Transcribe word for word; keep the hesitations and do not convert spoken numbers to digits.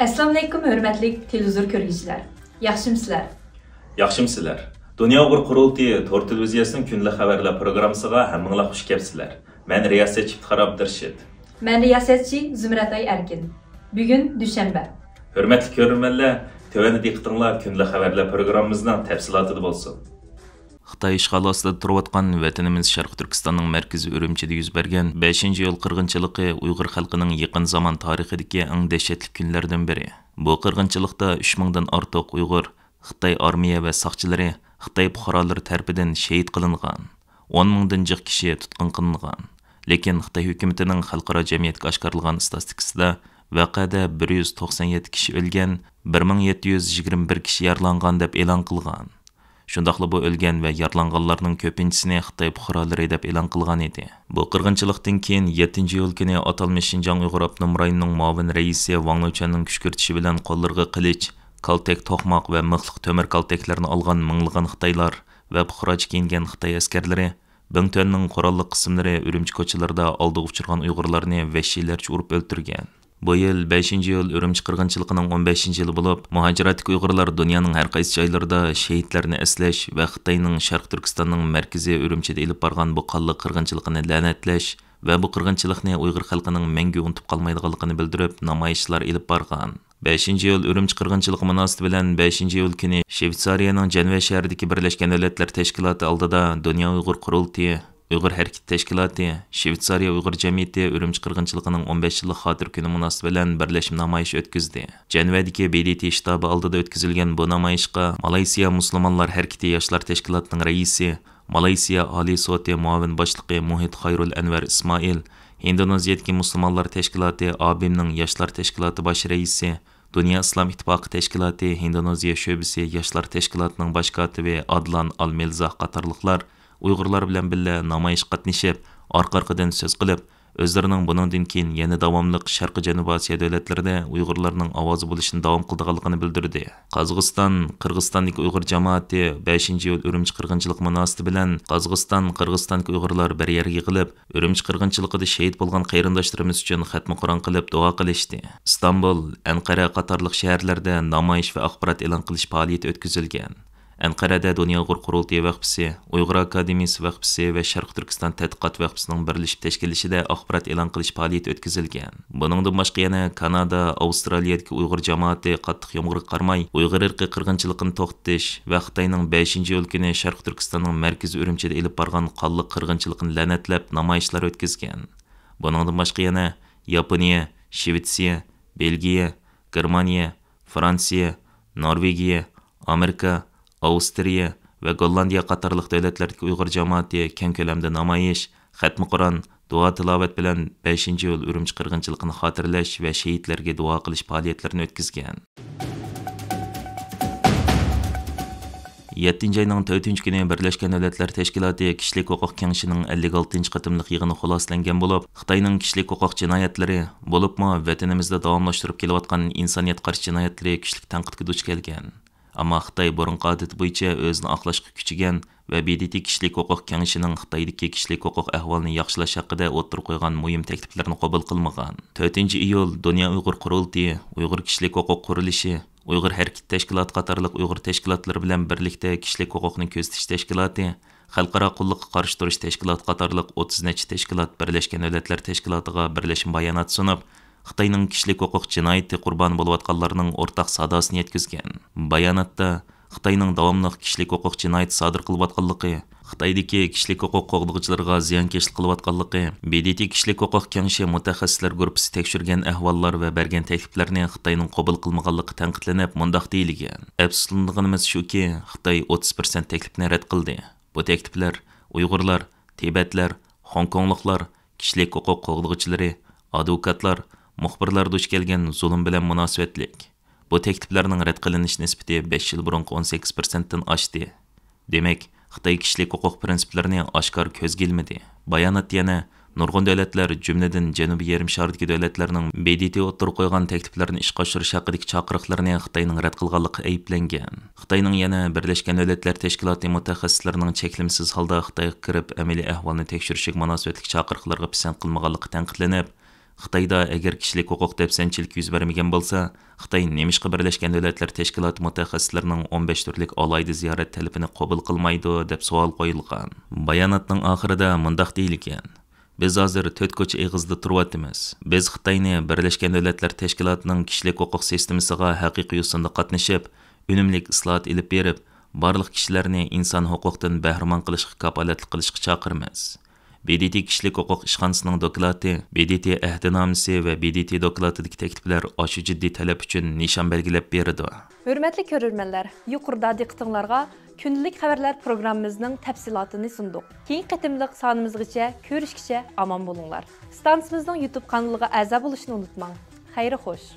ئەسسالامۇئەلەيكۇم، ھۆرمەتلىك تېلېۋىزور كۆرگۈچىلەر. ياخشىمۇسىلەر؟ ياخشىمۇسىلەر؟ دۇنيا ئۇيغۇر قۇرۇلتىيى تور تېلېۋىزىيەسىنىڭ كۈندىلىك خەۋەرلەر پروگراممىسىغا ھەممىڭلار خۇش كەپسىلەر. مەن رىياسەتچى ئىپتىخار ئابدۇرېشىت. مەن رىياسەتچى زۇمرەتئاي ئەركىن. بۈگۈن دۈشەنبە. ھۆرمەتلىك كۆرۈرمەنلەر، تۆۋەندە دىققىتىڭلار كۈندىلىك خەۋەرلەر پروگراممىمىزنىڭ تەپسىلاتىدا بولسۇن. خىتاي ئىشغالى ئاستىدا تۇرۇۋاتقان ۋەتىنىمىز شەرقىي تۈركىستاننىڭ مەركىزى ئۈرۈمچىدە يۈز بەرگەن بەشىنچى ئىيۇل قىرغىنچىلىقى ئۇيغۇر خەلقىنىڭ يېقىن زامان تارىخىدىكى ئەڭ دەھشەتلىك كۈنلەردىن بىرى. بۇ قىرغىنچىلىقتا ئۈچ مىڭدىن ئارتۇق ئۇيغۇر، خىتاي ئارمىيە ۋە ساقچىلىرى، خىتاي پۇقرالىرى تەرىپىدىن شېھىت قىلىنغان. ئون مىڭدىن جىق كىشى تۇتقۇن قىلىنغان. لېكىن خىتاي ھۆكۈمىتىنىڭ خەلقئارا جەمئىيەتكە ئاشكارىلىغان ئىستاتىستىكىسىدا ۋەقەدە بىر يۈز توقسان يەتتە كىشى ئۆلگەن، بىر مىڭ يەتتە يۈز يىگىرمە بىر كىشى يارىلانغان دەپ ئېلان قىلغان. شۇنداقلا بۇ ئۆلگەن ۋە يارىلانغانلارنىڭ كۆپىنچىسىنى خىتاي پۇقرالىرى دەپ ئېلان قىلغان ئىدى. بۇ قىرغىنچىلىقتىن كېيىن يەتتىنچى ئىيۇل كۈنى ئاتالمىش شىنجاڭ ئۇيغۇر ئاپتونوم رايونىنىڭ مۇئاۋىن رەئىسى ۋاڭ لېچۈەننىڭ كۈشكۈرتۈشى بىلەن قوللىرىغا قىلىچ، كالتەك توقماق ۋە مىخلىق تۆمۈر كالتەكلەرنى ئالغان مىڭلىغان خىتايلار ۋە پۇقراچە كىيىنگەن خىتاي ئەسكەرلىرى بىڭتۈەننىڭ قوراللىق قىسىملىرى ئۈرۈمچى كوچىلىرىدا ئالدىغا ئۇچرىغان ئۇيغۇرلارنى ۋەھشىيلەرچە ئۇرۇپ ئۆلتۈرگەن. بۇ يىل بەشىنچى ئىيۇل ئۈرۈمچى قىرغىنچىلىقىنىڭ ئون بەشىنچى يىلى بولۇپ، مۇھاجىرەتتىكى ئۇيغۇرلار دۇنيانىڭ ھەر قايسى جايلىرىدا شېھىتلەرنى ئەسلەش ۋە خىتاينىڭ شەرقىي تۈركىستاننىڭ مەركىزى ئۈرۈمچىدە ئېلىپ بارغان بۇ قانلىق قىرغىنچىلىقىنى لەنەتلەش ۋە بۇ قىرغىنچىلىقنى ئۇيغۇر خەلقىنىڭ مەڭگۈ ئۇنتۇپ قالمايدىغانلىقىنى بىلدۈرۈپ، نامايىشلار ئېلىپ بارغان. بەشىنچى ئىيۇل ئۈرۈمچى قىرغىنچىلىقى مۇناسىۋىتى بىلەن بەشىنچى ئىيۇل كۈنى شىۋېتسارىيەنىڭ جەنۋە شەھىرىدىكى بىرلەشكەن دۆلەتلەر تەشكىلاتى ئالدىدا دۇنيا ئۇيغۇر قۇرۇلتىيى، ئۇيغۇر ھەرىكىتى تەشكىلاتى، شىۋېتسارىيە ئۇيغۇر جەمئىيىتى ئۈرۈمچى قىرغىنچىلىقىنىڭ ئون بەش يىللىق خاتىرە كۈنى مۇناسىۋىتى بىلەن بىرلەشمە نامايىش ئۆتكۈزدى. جەنۋەدىكى بى دى تى شتابى ئالدىدا ئۆتكۈزۈلگەن بۇ نامايىشقا مالايسىيا مۇسۇلمانلار ھەرىكىتى ياشلار تەشكىلاتىنىڭ رەئىسى، مالايسىيا ئالىي سوتى مۇئاۋىن باشلىقى مۇھىت خايرۇل ئەنۋەر ئىسمائىل، ھىندونېزىيەدىكى مۇسۇلمانلار تەشكىلاتى ئابىمنىڭ ياشلار تەشكىلاتى باش رەئىسى، دۇنيا ئىسلام ئىتتىپاقى تەشكىلاتى ھىندونېزىيە شۆبىسى ياشلار تەشكىلاتىنىڭ باش كاتىپى ئادلان ئالمېلزاھ قاتارلىقلار ئۇيغۇرلار بىلەن بىللە نامايىشقا قاتنىشىپ، ئارقا-ئارقىدىن سۆز قىلىپ، ئۆزلىرىنىڭ بۇنىڭدىن كېيىن يەنە داۋاملىق شەرقىي جەنۇبىي ئاسىيا دۆلەتلىرىدە ئۇيغۇرلارنىڭ ئاۋازى بولۇشىنى داۋام قىلىدىغانلىقىنى بىلدۈردى. قازاقىستان، قىرغىزىستاندىكى ئۇيغۇر جامائىتى بەشىنچى ئىيۇل ئۈرۈمچى قىرغىنچىلىقى مۇناسىۋىتى بىلەن قازاقىستان، قىرغىزىستاندىكى ئۇيغۇرلار بىر يەرگە يىغىلىپ، ئۈرۈمچى قىرغىنچىلىقىدا شېھىت بولغان قېرىنداشلىرىمىز ئۈچۈن خەتمە قۇرئان قىلىپ دۇئا قىلىشتى. ئىستانبۇل، ئەنقەرە قاتارلىق شەھەرلەردە نامايىش ۋە ئاخبارات ئېلان قىلىش پائالىيىتى ئۆتكۈزۈلگەن. ئەنقەرەدە دۇنيا ئۇيغۇر قۇرۇلتىيى ۋەقپىسى، ئۇيغۇر ئاكادېمىيىسى ۋەقپىسى ۋە شەرقىي تۈركىستان تەتقىقات ۋەقپىسىنىڭ بىرلىشىپ تەشكىللىشىدە ئاخبارات ئېلان قىلىش پائالىيىتى ئۆتكۈزۈلگەن. بۇنىڭدىن باشقا يەنە كانادا، ئاۋسترالىيەدىكى ئۇيغۇر جامائىتى قاتتىق يامغۇرغا قارىماي، ئۇيغۇر ئىرقىي قىرغىنچىلىقىنى توختىتىش ۋە خىتاينىڭ بەشىنچى ئىيۇل كۈنى شەرقىي تۈركىستاننىڭ مەركىزى ئۈرۈمچىدە ئېلىپ بارغان قانلىق قىرغىنچىلىقىنى لەنەتلەپ نامايىشلار ئۆتكۈزگەن. بۇنىڭدىن باشقا يەنە ياپونىيە، شىۋېتسىيە، بېلگىيە، گېرمانىيە، فرانسىيە، نورۋېگىيە، ئامېرىكا، ئاۋسترىيە ۋە گوللاندىيە قاتارلىق دۆلەتلەردىكى ئۇيغۇر جامائىتى كەڭ كۆلەمدە نامايىش، خەتمە قۇرئان، دۇئا تىلاۋەت بىلەن بەشىنچى ئىيۇل ئۈرۈمچى قىرغىنچىلىقىنى خاتىرىلەش ۋە شېھىتلەرگە دۇئا قىلىش پائالىيەتلىرىنى ئۆتكۈزگەن. يەتتىنچى ئاينىڭ تۆتىنچى كۈنى بىرلەشكەن دۆلەتلەر تەشكىلاتى كىشىلىك ھوقۇق كېڭىشىنىڭ ئەللىك ئالتىنچى قېتىملىق يىغىنى خۇلاسىلەنگەن بولۇپ، خىتاينىڭ كىشىلىك ھوقۇق جىنايەتلىرى، بولۇپمۇ ۋەتىنىمىزدە داۋاملاشتۇرۇپ كېلىۋاتقان ئىنسانىيەتكە قارشى جىنايەتلىرى كۈچلۈك تەنقىدكە دۇچ كەلگەن. ئەمما خىتاي بۇرۇنقى ئادىتى بويىچە ئۆزىنى ئاقلاشقا كۈچىگەن ۋە بى دى تى كىشىلىك ھوقۇق كېڭىشىنىڭ خىتايدىكى كىشىلىك ھوقۇق ئەھۋالىنى ياخشىلاش ھەققىدە ئوتتۇرىغا قويغان مۇھىم تەكلىپلەرنى قوبۇل قىلمىغان. تۆتىنچى ئىيۇل دۇنيا ئۇيغۇر قۇرۇلتىيى، ئۇيغۇر كىشىلىك ھوقۇق قۇرۇلۇشى، ئۇيغۇر ھەرىكىتى تەشكىلاتى قاتارلىق ئۇيغۇر تەشكىلاتلىرى بىلەن بىرلىكتە كىشىلىك ھوقۇقنى كۆزىتىش تەشكىلاتى، خەلقئارا قۇللۇققا قارشى تۇرۇش تەشكىلاتى قاتارلىق ئوتتۇز نەچچە تەشكىلات بىرلەشكەن دۆلەتلەر تەشكىلاتىغا بىرلەشمە بايانات سۇنۇپ، خىتاينىڭ كىشىلىك ھوقۇق جىنايىتى قۇربانى بولۇۋاتقانلارنىڭ ئورتاق ساداسىنى يەتكۈزگەن. باياناتتا خىتاينىڭ داۋاملىق كىشىلىك ھوقۇق جىنايىتى سادىر قىلىۋاتقانلىقى، خىتايدىكى كىشىلىك ھوقۇق قوغدىغۇچىلىرىغا زىيانكەشلىك قىلىۋاتقانلىقى، بى دى تى كىشىلىك ھوقۇق كېڭىشى مۇتەخەسسىسلەر گۇرۇپپىسى تەكشۈرگەن ئەھۋاللار ۋە بەرگەن تەكلىپلەرنى خىتاينىڭ قوبۇل قىلمىغانلىقى تەنقىدلىنىپ، مۇنداق دېيىلگەن: ئەپسۇسلىنىدىغىنىمىز شۇكى، خىتاي ئوتتۇز پىرسەنت تەكلىپنى رەت قىلدى. بۇ تەكلىپلەر ئۇيغۇرلار، تىبەتلەر، خوڭكوڭلۇقلار، كىشىلىك ھوقۇق قوغدىغۇچىلىرى، ئادۋوكاتلار، مۇخبىرلار دۇچ كەلگەن زۇلۇم بىلەن مۇناسىۋەتلىك. بۇ تەكلىپلەرنىڭ رەت قىلىنىش نىسبىتى بەش يىل بۇرۇنقى ئون سەككىز پىرسەنتتىن ئاشتى. دېمەك، خىتاي كىشىلىك ھوقۇق پىرىنسىپلىرىنى ئاشكارا كۆزگە ئىلمىدى. باياناتتا يەنە نۇرغۇن دۆلەتلەر، جۈملىدىن جەنۇبىي يېرىم شاردىكى دۆلەتلەرنىڭ بى دى تى ئوتتۇرىغا قويغان تەكلىپلەرنى ئىشقا ئاشۇرۇش ھەققىدىكى چاقىرىقلىرىنى خىتاينىڭ رەت قىلغانلىقى ئەيىبلەنگەن. خىتاينىڭ يەنە بىرلەشكەن دۆلەتلەر تەشكىلاتى مۇتەخەسسىسلىرىنىڭ چەكلىمىسىز ھالدا خىتايغا كىرىپ، ئەمەلىي ئەھۋالنى تەكشۈرۈشىگە مۇناسىۋەتلىك چاقىرىقلىرىغا پىسەنت قىلمىغانلىقى تەنقىدلىنىپ، خىتايدا ئەگەر كىشىلىك ھوقۇق دەپسەندىچىلىكى يۈز بەرمىگەن بولسا، خىتاي نېمىشقا بىرلەشكەن دۆلەتلەر تەشكىلاتى مۇتەخەسسىسلىرىنىڭ ئون بەش تۈرلۈك ئالاھىدە زىيارەت تەلىپىنى قوبۇل قىلمايدۇ، دەپ سوئال قويۇلغان. باياناتنىڭ ئاخىرىدا مۇنداق دېيىلگەن: بىز ھازىر تۆت كوچا ئېغىزىدا تۇرۇۋاتىمىز. بىز خىتاينى بىرلەشكەن دۆلەتلەر تەشكىلاتىنىڭ كىشىلىك ھوقۇق سىستېمىسىغا ھەقىقىي يوسۇندا قاتنىشىپ، ئۈنۈملۈك ئىسلاھات ئېلىپ بېرىپ، بارلىق كىشىلەرنى ئىنسان ھوقۇقتىن بەھرىمەن قىلىشقا كاپالەتلىك قىلىشقا چاقىرىمىز. ب د ت كىشىلىك ھوقۇق ئىشخانىسىنىڭ دوكلاتى، ب د ت ئەھدىنامىسى ۋە ب د ت دوكلاتىدىكى تەكلىپلەر ئاشۇ جىددىي تەلەپ ئۈچۈن نىشان بەلگىلەپ بېرىدۇ. ھۆرمەتلىك كۆرۈرمەنلەر، يۇقىرىدا دىققىتىڭلارغا كۈندىلىك خەۋەرلەر پروگراممىمىزنىڭ تەپسىلاتىنى سۇندۇق. كېيىنكى قېتىملىق سانىمىزغىچە كۆرۈشكىچە ئامان بولۇڭلار. ئىستانسىمىزنىڭ يۇتۇب قانىلىغا ئەزا بولۇشنى ئۇنتۇماڭ. خەير خوش.